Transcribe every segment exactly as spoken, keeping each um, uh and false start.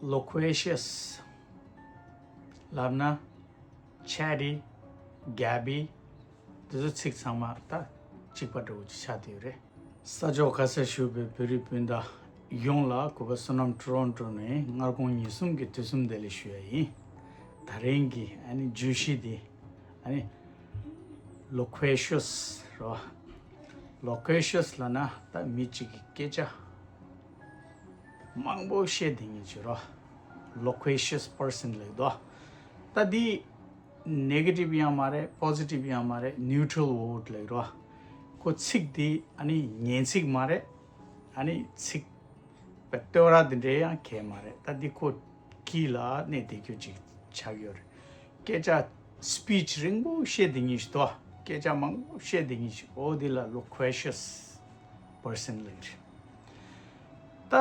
Loquacious ལབ་ན། Chatty, Gabby དེ་ཚོ་ཚིག་ཚང་མ་ད་གཅིག་པ་འདྲ་བོ་ཅིག་ཆགས་བསྡད་ཡོད་རེད། ས་ཕྱོགས་ག་སར་བཞུགས་པའི་བོད་རིགས་སྤུན་ཟླ་ཡོངས་ལ་གུས་པ་བསོད་ནམས་Toronto ནས་སྔ་དགོང་ཉིན་གསུམ་གྱི་དུས་གསུམ་བདེ་ལེགས་ཞུ་ཡ་ཡིན། ད་རིང་གི་ཨ་ནི་བརྗོད་གཞི་འདི་ཨ་ནི་Loquacious རོ། Loquacious ལབ་ན་ད་མི་གཅིག་གི་སྐད་ཆ་མང་པོ་བཤད་བསྡད་མཁན་ཅིག་རོ། Loquacious person ལབ་དོ། ད་འདི་negative ཡང་མ་རེད། positive ཡང་མ་རེད། neutral word ལབ་རོ། ཁོ་ཚིག་འདི་ཨ་ནི་ངན་ཚིག་མ་རེད། ཨ་ནི་ཚིག་བསྟོད་ར་འདི་འདྲའི་ཡང་གང་ཡང་མ་རེད། ད་འདི་ཁོ་དཀྱིལ་ལ་གནས་བསྡད་རྒྱུ་ཅིག་ཆགས་ཡོད་རེད། སྐད་ཆ་speech རིང་པོ་བཤད་བསྡད་མཁན་ཞིག་དོ། སྐད་ཆ་མང་པོ་བཤད་བསྡད་མཁན་ཞིག་འོ་འདི་ལ་loquacious person ལབ་རེད། ད་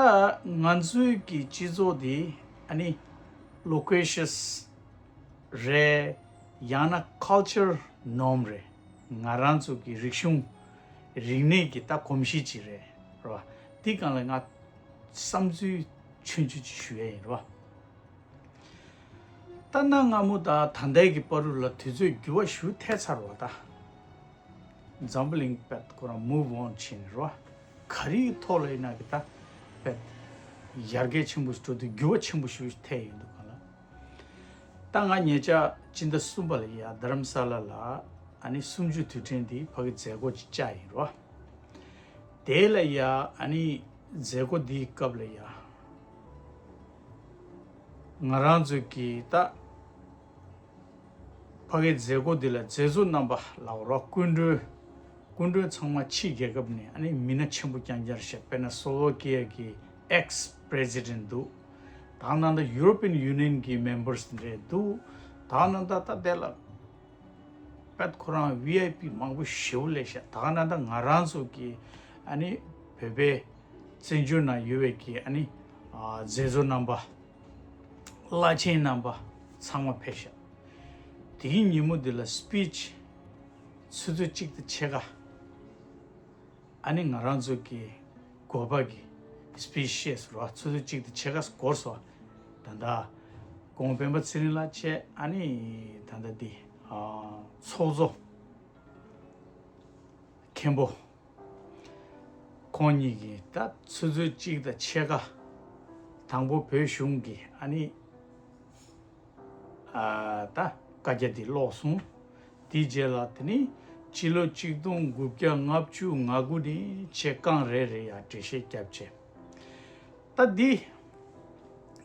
ང་ཚོའི་གི་སྤྱི་ཚོགས་འདི་ཨ་ནི་loquacious རེད། ཡང་ན་culture norm རེད། ང་རང་ཚོ་གི་རིག་གཞུང་རིག་གནས་ཀྱི་ད་གོམས་གཤིས་ཅིག་རེད་རོ། འདི་སྒང་ལ་ང་བསམ་ཚུལ་ཆུང་ཆུང་ཅིག་ཞུ་ཡ་ཡིན་རོ། ད་གནའ་སྔ་མོ་དང་ད་ལྟའི་གི་བར་དུ་ལ་དུས་ཚོད་འགྱུར་བ་ཞུ་ཐལ་ཚར་བ་ད། འཛམ་བུ་གླིང་དཔེ་ཁོ་རང་move on བྱས་ནས་རོ། ག་རེའི་ཐོག་ལ་ཡིན་ན་གི་ད་དཔེ་ཡར་རྒྱས་ཆེན་པོ་ཞིག་འགྲོ་དུས་འགྱུར་བ་ཆེན་པོ་ཞིག་ཐེབས་ཡོང་དུས་སྒང་ལ། ད་ང་ཉེ་ཆར་སྤྱི་ཟླ་གསུམ་པ་ལ་ཡ་རྡ་རམ་ས་ལ་ལ་ཨ་ནི་གསུམ་བཅུ་དུས་དྲན་འདི་ཕ་གི་མཛད་སྒོ་ཅིག་བཅར་ཡིན་རོ། དེ་ལ་ཡ་ཨ་ནི་མཛད་སྒོ་འདིའི་སྐབས་ལ་ཡ་ང་རང་ཚོ་གི་ད་ཕ་གིའི་མཛད་སྒོ་འདི་ལ་མཛད་གཙོ་རྣམ་པ་ལབ་རོགས། སྐུ་མགྲོན། སྐུ་མགྲོན་ཚང་མ་ཕྱིའི་རྒྱལ་ཁབ་ནས་ཨ་ནི་མི་སྣ་ཆེན་པོ་རྐྱང་རྐྱང་རེད་ཤག་དཔེར་ན་སོ་ཝོ་ཀི་ཡ་གི་ex president འདུག་ད་ག་ནང་ད་European Union གི་members འདྲ་འདུག་ད་ག་ནང་ད་ད་དེ་ལ་དཔེ་ཁོ་རང་V I P མང་པོ་ཞེ་པོ་སླེབས་ཤག་ད་ག་ནང་ད་ང་རང་ཚོ་གི་ཨ་ནི་བོད་པའི་བཙན་བྱོལ་ནང་ཡོད་པའི་གི་ཨ་ནི་ཨ་མཛད་གཙོ་རྣམ་པ། བླ་ཆེན་རྣམ་པ་ཚང་མ་ཕེབས་ཤག་དེའི་ཉིན་མོ་འདི་ལ་speech ཆུ་ཚོད་གཅིག་དང་ཕྱེད་ཀ་ཨ་ནི་ང་རང་ཚོ་གི་དགོན་པ་གི་speech བཤད་སོང་ར། ཆུ་ཚོད་གཅིག་དང་ཕྱེད་ཀ་འགོར་སོང་། ད་ལྟ་གོང་སྤེན་པ་ཚེ་རིང་ལགས་བཅས་ཨ་ནི་ད་ལྟ་འདི་ཨ་ཚོགས་གཙོ་མཁན་པོ། ཁོང་གཉིས་ཀྱིས་ད་ཆུ་ཚོད་གཅིག་དང་ཕྱེད་ཀ་དང་པོ་བོད་གཞུང་གི་ཨ་ནི་ཨ་ད་བཀའ་རྒྱ་འདི་ཀློག་སོང་། དེའི་རྗེས་ལ་དེ་ནི་སྤྱི་ལོ་གཅིག་སྟོང་དགུ་བརྒྱ་ལྔ་བཅུ་ང་དགུ་ནས་ཆེད་རྐང་རེ་རེ་ཡ་འགྲེལ་བཤད་བརྒྱབ་བྱས། ད་འདི་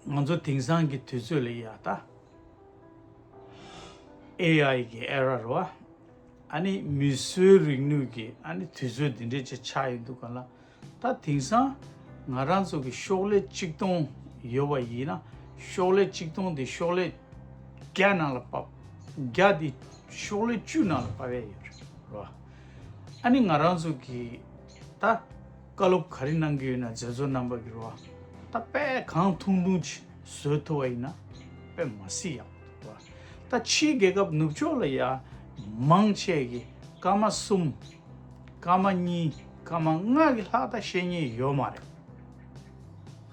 ང་ཚོ་དེང་སང་གི་དུས་ཚོད་ལ་ཡ་ད་ཨེ་ཨའི་གི་ཨེ་ར་རེད་བ། ཨ་ནི་མིས་བཟོས་རིག་ནུས་ཀྱི་ཨ་ནི་དུས་ཚོད་འདི་འདྲས་ཅིག་ཆགས་ཡོང་དུས་སྒང་ལ། ད་དེང་སང་ང་རང་ཚོ་གི་ཤོག་ལྷེ་གཅིག་སྟོང་ཡོད་པ་ཡིན་ན། ཤོག་ལྷེ་གཅིག་སྟོང་དེ་ཤོག་ལྷེ་བརྒྱ་ནང་ལ་ཕབ། བརྒྱ་དེ་ཤོག་ལྷེ་བཅུ་ནང་ལ་ཕབ་ཡ་ཡོད་རེད་བ། ཨ་ནི་ང་རང་ཚོ་གི་ད་བཀའ་སློབ་ག་རེ་གནང་གི་ཡོད་ན་མཛད་གཙོ་རྣམ་པ་གི་རེད་བ། ད་དཔེ་གང་ཐུང་ཐུང་ཅིག་བཟོ་ཐུབ་པ་ཡིན་ན་དཔེ་མ་སྲིད་ཡག་པོ་འདུག་བ། ད་ཕྱིའི་རྒྱལ་ཁབ་ནུབ་ཕྱོགས་ལ་ཡ་མང་ཆེ་གི་སྐར་མ་གསུམ། སྐར་མ་གཉིས། སྐར་མ་ལྔ་གི་ལྷག་ད་བཤད་མཁན་ཡོད་མ་རེད།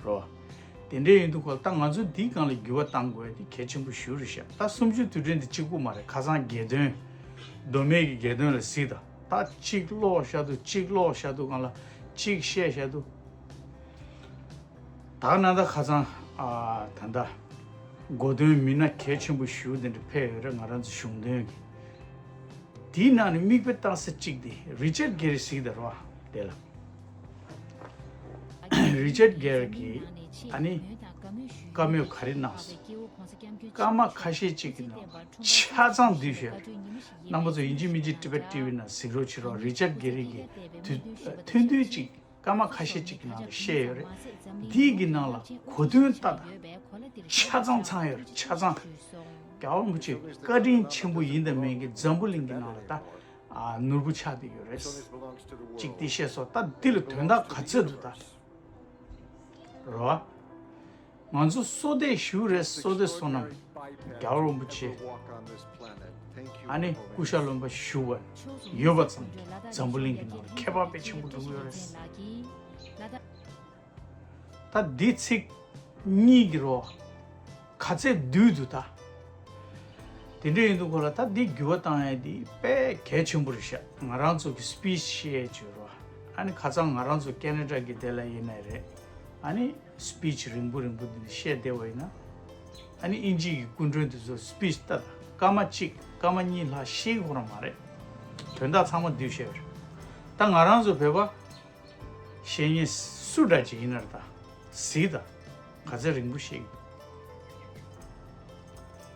རོ། དེ་འདྲ་ཡིན་དུས་ཁོ་ད་ང་ཚོ་འདིའི་སྒང་ལ་འགྱུར་བ་གཏང་དགོས་དེ་གལ་ཆེན་པོ་ཞེ་པོ་རེད་ཤག་ད་གསུམ་བཅུ་དུས་དྲན་དེ་གཅིག་པུ་མ་རེད། ཁ་སང་དགེ་འདུན། མདོ་སྨད་ཀྱི་དགེ་འདུན་ལ་གཟིགས་དང་། ད་གཅིག་ཀློག་བཞག་དུས་གཅིག་ཀློག་བཞག་དུས་སྒང་ལ་གཅིག་བཤད་བཞག་དུས། ད་ནང་ད་ཁ་སང་ཨ་ད་ད་གོ་སྟོན་མི་སྣ་གལ་ཆེན་པོ་ཞེ་པོ་དེ་འདྲ་ཕེབས་ཡོད་རེད། ང་རང་ཚོ་གཞུང་དོན་གྱི། དེའི་ནང་ནས་མིག་དཔེ་བལྟ་ས་གཅིག་དེ་རི་ཅར་གྷེ་རི་གཟིགས་དང་རོ། དེ་ལ་རི་ཅར་གྷེ་རི་གིས་ཨ་ནི་བཀའ་མོལ་ག་རེ་གནང་སོང་། སྐར་མ་ཁ་ཤས་གཅིག་གི་ནང་ཆ་ཚང་བསྡུས་བཞག་རྣམ་པ་ཚོ་ཡིན་གཅིག་མིན་གཅིག་ཊི་བེཊ་ཊི་ཝི་ནང་གཟིགས་རོགས་བྱེད་རོགས། རི་ཅར་གྷེ་རི་གིས་དུས་ཐུང་ཐུང་གཅིག་སྐར་མ་ཁ་ཤས་ཅིག་གི་ནང་ལ་བཤད་ཡོད་རེད། འདིའི་གི་ནང་ལ་གོ་དོན་ལྟ་དང་། ཆ་ཚང་ཚང་ཡོད་རེད། ཆ་ཚང་། རྒྱལ་བ་རིན་པོ་ཆེ་བཀའ་དྲིན་ཆེན་པོ་ཡིན་དང་མིན་གྱི་འཛམ་བུ་གླིང་གི་ནང་ལ་ད་ཨ་ནོར་བུ་ཆགས་བསྡད་ཡོད་རེད། གཅིག་འདི་བཤད་སོང་། ད་འདི་ལ་དོན་དག་ག་ཚོད་འདུག་ད། རོ། ང་ཚོ་བསོད་བདེ་ཞུ་རེད། བསོད་བདེ་བསོད་ནམས། རྒྱལ་བ་རིན་པོ་ཆེ་ཨ་ནི་སྐུ་ཤ་རློན་པ་བཞུགས་པ་ཡོད་པ་ཙམ་གྱིས་འཛམ་བུ་གླིང་གི་ནང་ལ་ཁྱད་པར་དཔེ་ཆེན་པོ་འགྲོ་གི་ཡོད་རེད། ད་འདི་ཚིག་ གཉིས་ཀྱི་རོ། ག་ཚད་བསྡུས་འདུག་ད། དེ་འདྲ་ཡིན་དུས་ཁོ་ལ་ད་འདི་འགྱུར་བ་བཏང་ཡས་འདི་དཔེ་གལ་ཆེན་པོ་རེད་ཤག་ང་རང་ཚོ་གི་སི་པི་ཆི་བཤད་ཡས་བྱོས་རོ། ཨ་ནི་ཁ་སང་ང་རང་ཚོ་ཁེ་ན་ཌ་གི་དེ་ལ་ཡིན་ནའི་རེད། ཨ་ནི་སི་པི་ཆི་རིང་པོ་རིང་པོ་འདི་འདྲ་བཤད་བསྡད་པ་ཡིན་ན། ཨ་ནི་དབྱིན་ཇི་གི་སྐུ་མགྲོན་དེ་ཚོ་སི་པི་ཆི་ལྟ་ད་སྐར་མ་གཅིག་སྐར་མ་གཉིས་ལྷག་ཤེས་ཀྱི་ཁོ་རང་མ་རེད། དོན་དག་ཚང་མ་བསྡུས་བཤད་པ་རེད། ད་ང་རང་ཚོ་བོད་པ་བཤད་མཁན་སུ་འདྲ་ཅིག་ཡིན་ན་རེད་ད། གཟིགས་ད། ག་ཚད་རིང་པོ་བཤད་ཀྱི་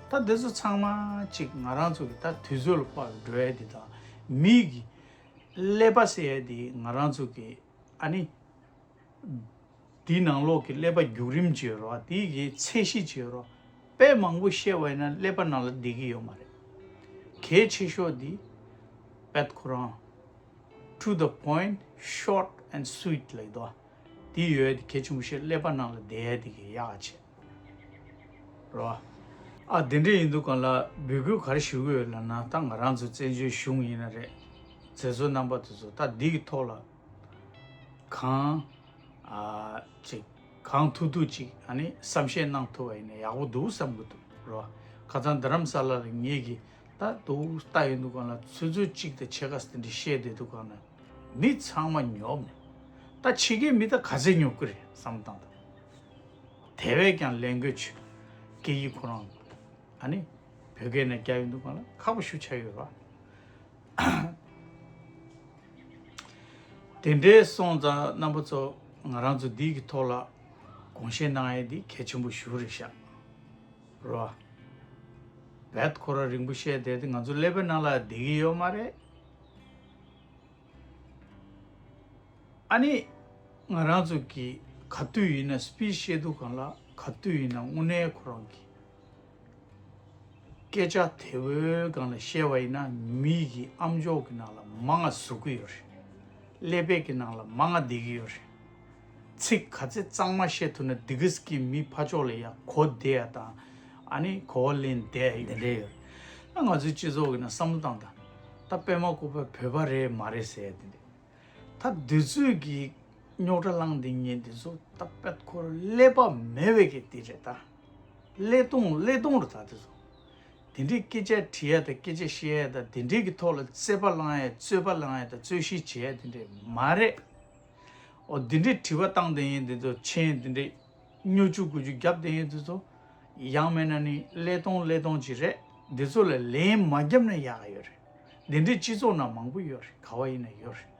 འདུག་ད་འདི་ཚོ་ཚང་མ་གཅིག་ང་རང་ཚོ་གི་ད་དུས་ཚོད་ལ་དཔག་འགྲོ་ཡ་འདི་དང་། མི་གི་ཀླད་པ་ཟེར་ཡ་འདི་ང་རང་ཚོ་གི་ཨ་ནི། འདི་ནང་ལོགས་ཀྱི་ཀླད་པ་རྒྱུག་རིམ་བྱེད་རོགས། འདི་གི་ཚད་གཞི་བྱེད་རོགས། དཔེ་མང་པོ་བཤད་པ་ཡིན་ན་ཀླད་པ་ནང་ལ་བསྡད་ཀྱི་ཡོད་མ་རེད། གལ་ཆེ་ཤོས་འདི་པད་ཁོ་རང་to the point, short and sweet ལབ་ཀྱི་འདུག་འདི་ཡོད་དེ་གལ་ཆེན་པོ་བཤད། ཀླད་པ་ནང་ལ་བསྡད་ཡ་དེ་གི་ཡག་ཆེ་རོ། ཨ་དེ་འདྲ་ཡིན་དུས་གང་ལ་འབོད་སྐུལ་ག་རེ་ཞུ་གི་ཡོད་ལབ་ན། ད་ང་རང་ཚོ་བཙན་བྱོལ་གཞུང་ཡིན་ན་རེད། མཛད་གཙོ་རྣམ་པ་དེ་ཚོ་ད་འདི་གི་ཐོག་ལ་གང་ཨ་ཅིག་གང་ཐུབ་ཐུབ་ཅིག་ཨ་ནི་བསམ་ཤེས་གནང་ཐུབ་པ་ཡིན་ན་ཡག་པོ་འདུག་བསམ་གི་འདུག་རོ། ཁ་སང་རྡ་རམ་ས་ལ་ལ་ངེད་ཀྱིས་ད་འདུག་ལྟ་ཡོང་དུས་གང་ལ་ཆུ་ཚོད་གཅིག་དང་ཕྱེད་ཀ་དེ་འདྲ་བཤད་བསྡད་དུས་གང་ལ་མི་ཚང་མ་ཉོབ་ནས། ད་ཕྱི་རྒྱལ་མི་ད་ག་ཚད་ཉོབ་ཀྱི་རེད་བསམ་བཏང་། དེ་བས་ཀྱང་ལས་འགུལ་ཆེ་སྐད་ཡིག་ཁོ་རང་ཨ་ནི་བོད་སྐད་ནས་རྒྱག་ཡོང་དུས་གང་ལ་ཁག་པོ་ཞེ་པོ་ཆགས་ཡོད་རོ། དེ་འདྲའི་སོང་ཙང་རྣམ་པ་ཚོ་ང་རང་ཚོ་འདི་གི་ཐོག་ལ་དགོངས་བཞེས་གནང་ཡས་འདི་གལ་ཆེན་པོ་ཞེ་པོ་རེད་ཤག་རོ། བད་ཁོ་ར་རིང་པོ་བཤད་བསྡད་དེ་ང་ཚོ་ཀླད་པའི་ནང་ལ་བསྡད་ཀྱི་ཡོད་མ་རེད། ཨ་ནི་ང་རང་ཚོ་གི་ག་དུས་ཡིན་ན་སི་པི་ཆི་བཤད་དུས་གང་ལ་ག་དུས་ཡིན་ན་དངོས་གནས་ཁོ་རང་གི་སྐད་ཆ་དེ་བོའི་སྒང་ལ་བཤད་པ་ཡིན་ན་མི་གི་ཨམ་ཅོག་གི་ནང་ལ་མང་ང་ཟུག་གི་ཡོད་རེད། ཀླད་པའི་གི་ནང་ལ་མང་ང་བསྡད་ཀྱི་ཡོད་རེད། ཚིག་ག་ཚད་གཙང་མ་བཤད་ཐུབ་ན་འདི་གིས་ཀྱི་མི་ཕར་ཕྱོགས་ལ་ཡ་གོ་བདེ་ཡ་དང་། ཨ་ནི་གོ་བ་ལེན་བདེ་ཡ་དེ་འདྲ་ཡོད་རེད། ད་ང་ཚོའི་སྤྱི་ཚོགས་གི་ནང་བསམ་བློ་བཏང་དང་། ད་པད་མ་བཀོད་པ་བོད་པ་རེད་མ་རེད་ཟེར་ཡ་དེ་འདྲ། ད་འདི་ཚོས་ཀྱི་རྙོག་དྲ་བསླངས་དེ་ཉིན་འདི་ཚོ་ད་པད་ཁོ་ར་ཀླད་པ་མེད་པའི་གི་དེ་རེད་ད། ཀླད་སྟོང་ཀླད་སྟོང་རེད་ད་དེ་ཚོ། དེ་འདྲའི་སྐད་ཆ་དྲི་ཡ་དང་སྐད་ཆ་བཤད་ཡ་དང་དེ་འདྲའི་གི་ཐོག་ལ་རྩོད་པ་བསླངས་ཡ་རྩོད་པ་བསླངས་ཡ་དང་རྩོད་གཞི་བྱེད་ཡ་དེ་འདྲ་མ་རེད། འོ་དེ་འདྲའི་དྲི་བ་བཏང་དེ་ཉིན་འདི་ཚོ་མཆན་དེ་འདྲའི་སྨྱོ་ཆུ་དགུ་ཆུ་རྒྱབ་དེ་ཡིན་དུས་ཚོ། ཡང་མིན་ན་ནི་ཀླད་སྟོང་ཀླད་སྟོང་ཅིག་རེད། འདི་ཚོ་ལ་ལན་མ་རྒྱབ་ན་ཡག་ག་ཡོད་རེད། འདི་འདྲའི་སྤྱི་ཚོགས་ནང་མང་པོ་ཡོད་རེད། ག་བ་ཡིན་ན་ཡོད་རེད།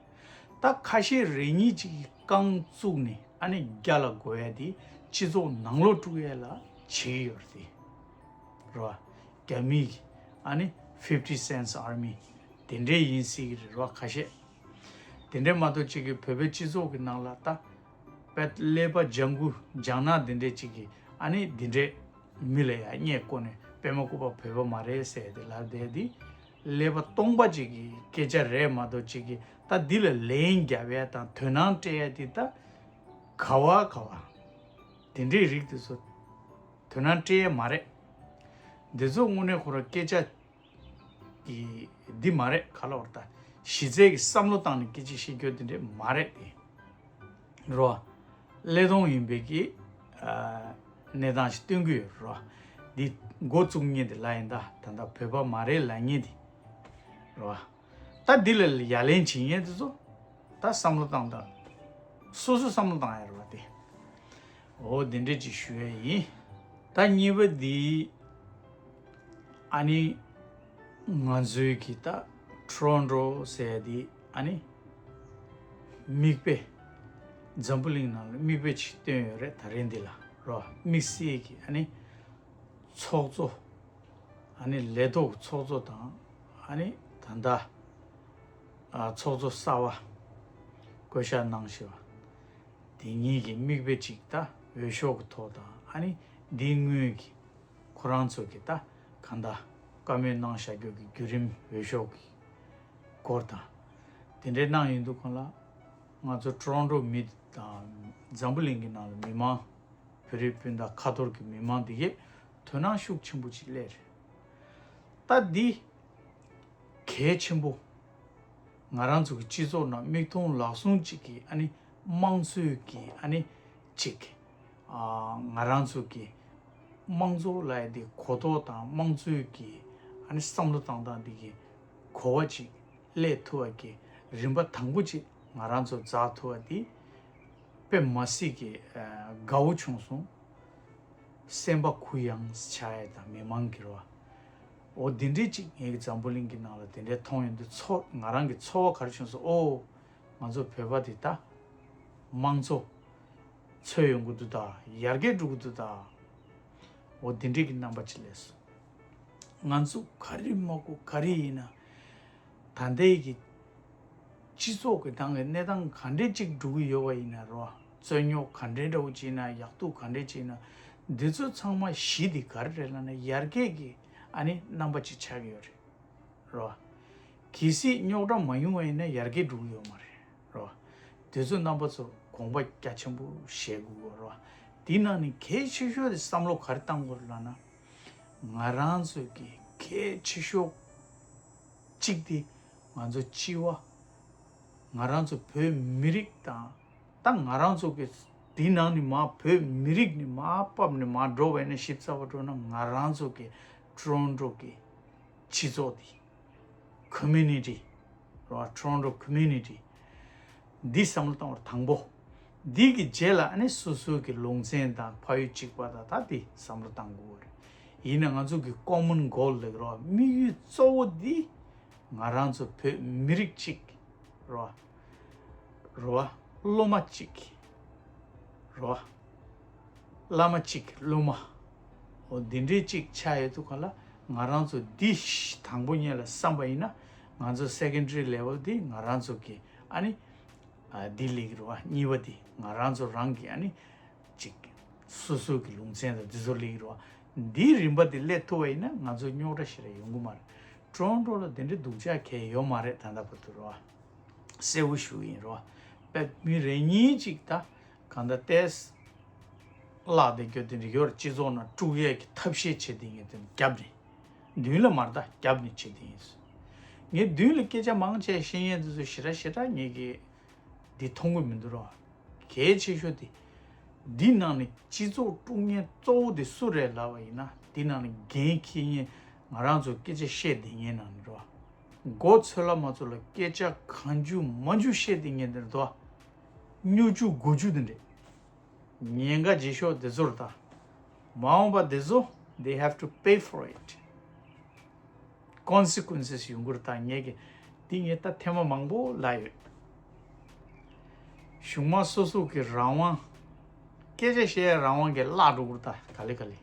ད་ཁ་ཤས་རེ་གཉིས་ཅིག་གིས་རྐང་བཙུགས་ནས་ཨ་ནི་རྒྱ་ལ་རྒོལ་ཡ་དེ་སྤྱི་ཚོགས་ནང་ལོགས་དཀྲུག་ཡ་ལ་བྱེད་ཀྱི་ཡོད་རེད་དེ། རེད་བ། རྒྱ་མི་གི་ཨ་ནི་fifty cents army དེ་འདྲའི་ཡིན་སྲིད་ཀྱི་རེད་བ་ཁ་ཤས། དེ་འདྲའི་མ་གཏོགས་གཅིག་གིས་བོད་པའི་སྤྱི་ཚོགས་ཀྱི་ནང་ལ་ད། པད་ཀླད་པ་ལྗང་གུ་ལྗང་ནག་འདི་འདྲའི་གཅིག་གིས་ཨ་ནི་འདི་འདྲའི་མི་ལ་ཡ་བརྙས་བཀོད་ནས་པད་མ་བཀོད་པ་བོད་པ་མ་རེད་ཟེར་ཏེ་ལབ་བསྡད་དེ། ཀླད་པ་སྟོང་པ་གཅིག་གི་སྐད་ཆ་རེད་མ་གཏོགས་གཅིག་གིས་ད་འདི་ལ་ལན་རྒྱབ་ཡ་དང་དོ་སྣང་སྤྲད་ཡ་དེ་ད་ག་བ་ག་བ། དེ་འདྲའི་རིགས་དེ་ཚོ་དོ་སྣང་སྤྲད་ཡ་མ་རེད། འདི་ཚོ་དངོས་གནས་ཁོ་རང་སྐད་ཆ་གི་འདི་མ་རེད། ག་ལ་བར་ད་གཞི་རྩའི་གི་བསམ་བློ་བཏང་ནས་སྐད་ཆ་བཤད་རྒྱུ་དེ་འདྲས་མ་རེད་དེ། རོ། ཀླད་སྟོང་ཡིན་པའི་གི་ཨ་གནས་སྟངས་ཤིག་སྟོན་གི་ཡོད་རོ། འདི་འགོ་བཙུགས་མཁན་དེ་ལ་ཡིན་ད་ད་ལྟ་བོད་པ་མ་རེད་ལབ་མཁན་དེ་རོ། ད་འདི་ལ་ཡ་ལན་བྱེད་མཁན་དེ་ཚོ་ད་བསམ་བློ་བཏང་དང་། སོ་སོ་བསམ་བློ་བཏང་ཡ་རེད་བ་དེ། འོ་དེ་འདྲས་ཅིག་ཞུ་ཡ་ཡིན། ད་གཉིས་པ་འདི་ཨ་ནི་ང་ཚོའི་གི་ད་ཊོ་རོན་ཊོ་ཟེར་ཡ་འདི་ཨ་ནི་མིག་དཔེ་འཛམ་བུ་གླིང་ནང་ལ་མིག་དཔེ་ཅིག་བཏོན་ཡོད་རེད། ད་རིང་འདི་ལ་རོ། དམིགས་བསལ་གྱི་ཨ་ནི་ཚོགས་གཙོ་ཨ་ནི་ལས་ཐོག་ཚོགས་གཙོ་དང་ཨ་ནི་ད་ལྟ་ཨ་ཚོགས་གཙོ་གསར་པ་བསྐོ་བཞག་གནང་བཞིན་པ་དེ་གཉིས་ཀྱི་མིག་དཔེ་ཅིག་ད་འོས་ཤོག་གི་ཐོག་དང་ཨ་ནི་འདིའི་སྔོན་གྱི་ཁོ་རང་ཚོ་གི་ད་གང་ལྟར་བཀའ་མོལ་གནང་བཞག་རྒྱུ་གི་བརྒྱུད་རིམ་འོས་ཤོག་གི་སྐོར་དང་། དེ་འདྲའི་གནང་ཡོང་དུས་གང་ལ་ང་ཚོ་ཊོ་རོན་ཊོ་མི་དང་འཛམ་བུ་གླིང་གི་ནང་ལ་མི་མང་བོད་རིགས་སྤུན་ཟླ་ཁ་ཐོར་གྱི་མི་མང་འདི་གས་དོ་སྣང་ཤུགས་ཆེན་པོ་ཅིག་སླེབས་རེད། ད་འདི་གལ་ཆེན་པོ། ང་རང་ཚོ་གི་སྤྱི་ཚོགས་ནང་མིག་མཐོང་ལག་ཟུང་གཅིག་གི་ཨ་ནི་དམངས་གཙོའི་གི་ཨ་ནི་གཅིག་ང་རང་ཚོ་གི་དམངས་གཙོ་ལབ་ཡ་དེ་གོ་རྟོགས་དང་དམངས་གཙོའི་གི་ཨ་ནི་བསམ་བློ་བཏང་སྟངས་དེ་གི་གོ་བ་ཅིག་སླེབས་ཐུབ་པ་གི་རིམ་པ་དང་པོ་ཅིག་ང་རང་ཚོ་འཛེགས་ཐུབ་པ་དེ་དཔེ་མ་སྲིད་ཀྱི་དགའ་བོ་བྱུང་སོང་། སེམས་པ་གུ་ཡངས་ཆགས་ཡ་དང་མི་མང་གི་རེད་བ། འོ་དེ་འདྲའི་ཅིག་ངེད་ཀྱི་འཛམ་བུ་གླིང་གི་ནང་ལ་དེ་འདྲའི་མཐོང་ཡོང་དུས་ཚོར་ང་རང་གི་ཚོར་བ་ག་རེ་བྱུང་སོང་། ཨོ། ང་ཚོ་བོད་པ་དེ་ད་དམངས་གཙོ་འཚོལ་ཡོང་གི་འདུག་ད། ཡར་རྒྱས་འགྲོ་གི་འདུག་ད། འོ་དེ་འདྲའི་གི་རྣམ་པ་ཅིག་སླེབས་སོང་། ང་ཚོ་ག་རེ་མ་དགོས་ག་རེ་ཡིན་ན། ད་ལྟའི་གི་སྤྱི་ཚོགས་ཀྱི་སྟེང་གི་གནས་སྟངས་ག་འདྲས་ཅིག་འགྲོ་གི་ཡོད་པ་ཡིན་ན་རོ། རྩོད་རྙོག་ག་འདྲས་འདྲ་བོ་ཅིག་ཡིན་ན། ཡག་སྡུག་ག་འདྲས་ཅིག་ཡིན་ན། འདི་ཚོ་ཚང་མ་གཞི་དེ་ག་རེ་རེད་ལབ་ན་ཡར་རྒྱས་ཀྱི་ཨ་ནི་རྣམ་པ་ཅིག་ཆགས་ཀྱི་ཡོད་རེད། རོ། གལ་སྲིད་རྙོག་དྲ་མ་ཡོང་བ་ཡིན་ན་ཡར་རྒྱས་འགྲོ་གི་ཡོད་མ་རེད། རོ། དེ་ཚོ་རྣམ་པ་ཚོ་དགོངས་པ་རྒྱ་ཆེན་པོ་བཞེས་དགོས་རོ། དེའི་ནང་ནས་གལ་ཆེ་ཤོས་དེ་བསམ་བློ་ག་རེ་བཏང་དགོས་རེད་ལབ་ན། ང་རང་ཚོ་གི་གལ་ཆེ་ཤོས་གཅིག་དེ་ང་ཚོ་སྤྱི་བ། ང་རང་ཚོ་བོད་མི་རིགས་དང་། ད་ང་རང་ཚོ་གི་དེའི་ནང་ནས་མར་བོད་མི་རིགས་ནས་མར་ཕབ་ནས་མར་འགྲོ་བ་ཡིན་ན་ཞིབ་ཚགས་པ་འགྲོ་ན་ང་རང་ཚོ་གི་ཊོ་རོན་ཊོ་གི་སྤྱི་ཚོགས་དེ། ཀོ་མུ་ནི་ཊི་རེད་བ། ཊོ་རོན་ཊོ་ཀོ་མུ་ནི་ཊི་འདི་བསམ་བློ་བཏང་བར་དང་པོ། འདི་གི་རྗེས་ལ་ཨ་ནི་སོ་སོ་གི་ལུང་ཚན་དང་ཕ་ཡུལ་གཅིག་པ་དང་ད་འདི་བསམ་བློ་བཏང་དགོས་རེད། ཡིན་ན་ང་ཚོ་གི་ཀོ་མོན་གོལ་ལབ་རོ། དམིགས་ཡུལ་གཙོ་བོ་འདི་ང་རང་ཚོ་བོད་མི་རིགས་གཅིག་རོ། རོ། སློབ་མ་གཅིག་རོ། བླ་མ་གཅིག་སློབ་མ། འོ་འདི་འདྲའི་གཅིག་ཆགས་ཡོད་དུས་ག་ལ་ང་རང་ཚོ་འདི་དང་པོ་ཉིད་ལ་བསམ་པ་ཡིན་ན་ང་ཚོ་སེ་ཀེན་ཌ་རི་ལེ་ཝལ་འདི་ང་རང་ཚོ་གི་ཨ་ནི་ཨ་འདི་ལེགས་རེད་བ། གཉིས་པ་འདི་ང་རང་ཚོ་རང་གི་ཨ་ནི་གཅིག་སོ་སོ་གི་ལུང་ཚན་དང་འདི་ཚོ་ལེགས་རེད་བ། འདིའི་རིམ་པ་འདི་སླེབས་ཐུབ་པ་ཡིན་ན་ང་ཚོ་རྙོག་དྲ་ཞེ་དྲག་ཡོང་གི་མ་རེད། ཊོ་རོན་ཊོ་ལ་འདི་འདྲའི་སྡུག་ཅག་གང་ཡང་ཡོད་མ་རེད་ད་ལྟ་བར་དུ་རེད་བ། གསལ་པོ་ཞུ་གི་ཡིན་རོ། དཔེ་མི་རེ་གཉིས་ཅིག་ད་གང་ལྟར་ཏོག་ཙམ་བརླག་བསྡད་རྒྱུ་དེ་འདྲ་ཡོད་རེད། སྤྱི་ཚོགས་ནང་དཀྲུག་ཡས་ཀྱི་ཐབས་ཤེས་བྱེད་དེ་ངས་དེ་རྒྱབ་ནས། མདུན་ལ་མར་ད་རྒྱབ་ནས་བྱེད་དེ་ཡིན། ངས་མདུན་ལ་སྐད་ཆ་མང་ཆེ་བཤད་མཁན་དེ་ཚོ་ཞེ་དྲག་ཞེ་དྲག་ངས་ཀྱི་འདི་མཐོང་གི་མི་འདུག་རོ། གལ་ཆེ་ཤོས་དེ། འདི་ནང་ནས་སྤྱི་ཚོགས་དཀྲུག་མཁན་གཙོ་བོ་དེ་སུ་རེད་ལབ་པ་ཡིན་ན། འདི་ནང་ནས་འགན་འཁྱེར་མཁན་ང་རང་ཚོ་སྐད་ཆ་བཤད་བསྡད་མཁན་ནང་ནས་རེད་བ། མགོ་ཚོས་ལ་མ་ཚོས་ལ་སྐད་ཆ་གང་མཇུག་མ་མཇུག་བཤད་བསྡད་མཁན་དེ་རེད་དོ། སྨྱོ་རྒྱུ་རྒོད་རྒྱུ་དེ་འདྲས། ཉེན་ཁ་ཆེ་ཤོས་དེ་ཚོ་རེད་ད། མ་འོངས་པ་དེ་ཚོ་they have to pay for it. Consequences ཡོང་གི་རེད་ད། ངས་ཀྱི་འདི་ངས་ད་ཐེངས་མ་མང་པོ་ལབ་ཡོད། གཞུང་མང་སོ་སོ་གི་རང་དབང་། སྐད་ཆ་བཤད་ཡ་རང་དབང་གི་བརླག་འགྲོ་གི་རེད་ད་ག་ལེ་ག་ལེ།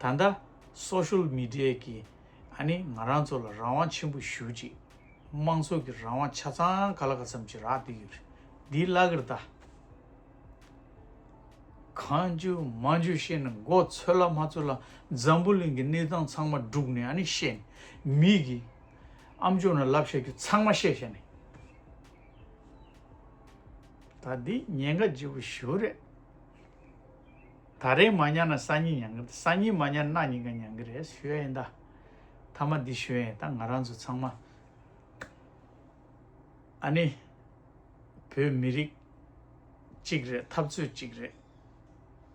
ད་ལྟ་སོ་ཤལ་མི་ཌི་ཡ་གི་ཨ་ནི་ང་རང་ཚོ་ལ་རང་དབང་ཆེན་པོ་ཞེ་ཅིག་དམངས་གཙོ་གི་རང་དབང་ཆ་ཚང་ག་ལ་ག་ཙམ་ཅིག་རག་བསྡད་ཡོད་རེད། འདི་བརླག་གི་རེད་ད། གང་མཇུག་མ་མཇུག་བཤད་ན་མགོ་ཚོས་ལ་མ་ཚོས་ལ་འཛམ་བུ་གླིང་གི་གནས་སྟངས་ཚང་མ་བསྒྲུགས་ནས་ཨ་ནི་བཤད་ནས་མི་གི་ཨམ་ཅོག་ནང་ལབ་བཤད་རྒྱུ་ཚང་མ་བཤད་བཤད་ནས། ད་འདི་ཉེན་ཁ་ཆེ་པོ་ཞེ་པོ་རེད། ད་རེས་མ་ཉར་ན་སང་ཉིན་ཉར་གི་རེད། སང་ཉིན་མ་ཉར་ན་གནངས་ཉིན་ཀ་ཉར་གི་རེད་ཞུ་ཡ་ཡིན་ད། མཐའ་མ་འདི་ཞུ་ཡ་ཡིན་ད། ང་རང་ཚོ་ཚང་མ་ཨ་ནི་བོད་མི་རིགས་གཅིག་རེད། འཐབ་རྩོད་གཅིག་རེད།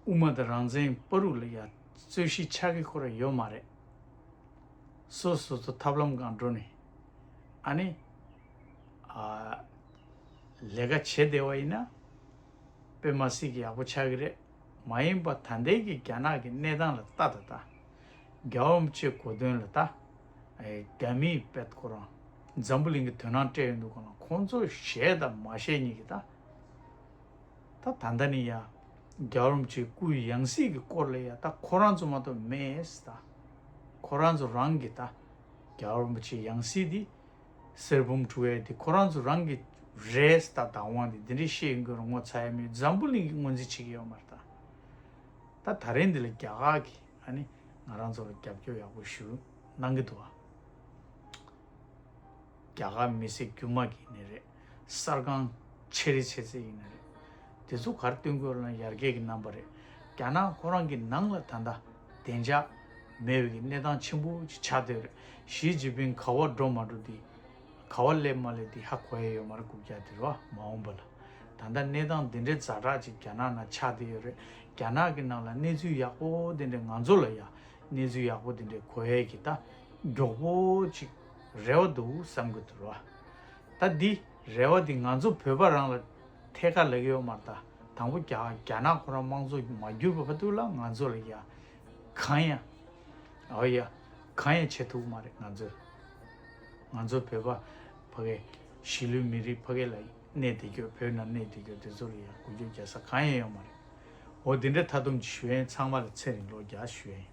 དབུ་མ་དང་རང་བཙན་བར་དུ་ལ་ཡ་རྩོད་གཞི་ཆགས་ཀྱི་ཁོ་རང་ཡོད་མ་རེད། སོ་སོ་སོ་ཐབས་ལམ་སྒང་འགྲོ་ནས་ཨ་ནི་ཨ་ལས་ཀ་བྱེད་བསྡད་པ་ཡིན་ན། དཔེ་མ་སྲིད་ཀྱི་ཡག་པོ་ཆགས་ཀྱི་རེད། མ་ཡིན་པ་ད་ལྟའི་གི་རྒྱ་ནག་གི་གནས་སྟངས་ལ་ལྟ་ད་ལྟ། རྒྱལ་བ་རིན་པོ་ཆེའི་གོ་སྟོན་ལ་ལྟ། ཨེ་རྒྱ་མིའི་དཔེ་ཁོ་རང་འཛམ་བུ་གླིང་གི་དོ་སྣང་སྤྲད་ཡོང་དུས་ག་ལ་ཁོང་ཚོ་བཤད་དང་མ་བཤད་གཉིས་ཀྱི་ད། ད་ད་ལྟ་ནི་ཡ། རྒྱལ་བ་རིན་པོ་ཆེའི་སྐུའི་ཡང་སྲིད་ཀྱི་སྐོར་ལ་ཡ་ད་ཁོ་རང་ཚོ་མ་གཏོགས་མེད་ད། ཁོ་རང་ཚོ་རང་གི་ད། རྒྱལ་བ་རིན་པོ་ཆེའི་ཡང་སྲིད་འདི། གསེར་བུམ་འཁྲུ་བའི་དེ་ཁོ་རང་ཚོ་རང་གི་རེད་ད། བདག་དབང་དེ་འདི་འདྲའི་བཤད་ཡོང་གི་རུང་ངོ་ཚ་ཡ་མེད། འཛམ་བུ་གླིང་གི་ངོས་འཛིན་བྱེད་ཀྱི་ཡོད་མ་རེད་ད། ད་ད་རེས་འདི་ལ་རྒྱ་གར་གི་ཨ་ནི་ང་རང་ཚོ་ལ་རྒྱབ་སྐྱོར་ཡག་པོ་ཞུ་གནང་གི་འདུག་ཨ། རྒྱ་གར་མི་སེར་རྒྱུ་མ་གི་ཡིན་ནི་རེད། གསར་ཁང་ཆེ་རེ་ཆེ་ཚེ་ཡིན་ནི་རེད། དེ་ཚོ་གར་སྟོན་དགོས་ལ་ཡར་རྒྱས་ཀྱི་རྣམ་པ་རེད། རྒྱ་ནག་ཁོ་རང་གི་ནང་ལ་ད་ལྟ་བདེ་འཇགས་མེད་པའི་གི་གནས་སྟངས་ཆེན་པོ་ཅིག་ཆགས་བསྡད་རེད། ཞི་ཅིན་ཕིང་ག་བ་འགྲོ་མ་འགྲོ་དེ། ག་བ་སླེབས་མ་སླེབས་དེ་ཧ་གོ་ཡ་ཡོད་མ་རེད། རྐུབ་བཀྱག་དེ་རེད་བ། མ་འོངས་པ་ལ་ད་ ད་ལྟ་གནས་སྟངས་འདི་འདྲའི་ཛ་དྲག་ཅིག་རྒྱ་ནག་ནང་ཆགས་བསྡད་ཡོད་རེད། རྒྱ་ནག་གི་ནང་ལ་གནས་ཚུལ་ཡག་པོ་འདི་འདྲའི་ང་ཚོ་ལ་ཡང་གནས་ཚུལ་ཡག་པོ་འདི་འདྲའི་གོ་ཡས་ཀྱི་ད་མགྱོགས་པོ་ཅིག་རེ་བ་འདུག་བསམ་གྱི་འདུག་ར། ད་འདི་རེ་བ་འདི་ང་ཚོ་བོད་པ་རང་ལ་ཐད་ཀར་ལབ་ཀྱི་ཡོད་མ་རེད། ད་དང་པོ་རྒྱ་རྒྱ་ནག་ཁོ་རང་དམངས་གཙོ་མ་གྱུར་པ་བར་དུ་ལ་ང་ཚོ་ལ་ཡ་གང་ཡང་། ཨོ་ཡ། གང་ཡང་བྱེད་ཐུབ་མ་རེད་ང་ཚོས། ང་ཚོ་བོད་པ་ཕ་གི་གཞིས་ལུས་མི་རིགས་ཕ་གི་ལ་གནས་བསྡད་རྒྱུ། བོད་ནང་གནས་བསྡད་རྒྱུ་དེ་ཚོ་ལ་ཡང་འགུལ་སྐྱོད་རྒྱག་ས་གང་ཡང་ཡོད་མ་རེད། འོ་དེ་འདྲ་མཐའ་སྡོམ་ཅིག་ཞུ་ཡ་ཡིན། ཚང་མ་ལ་ཚེ་རིང་ལོ་བརྒྱ་ཞུ་ཡ་ཡིན།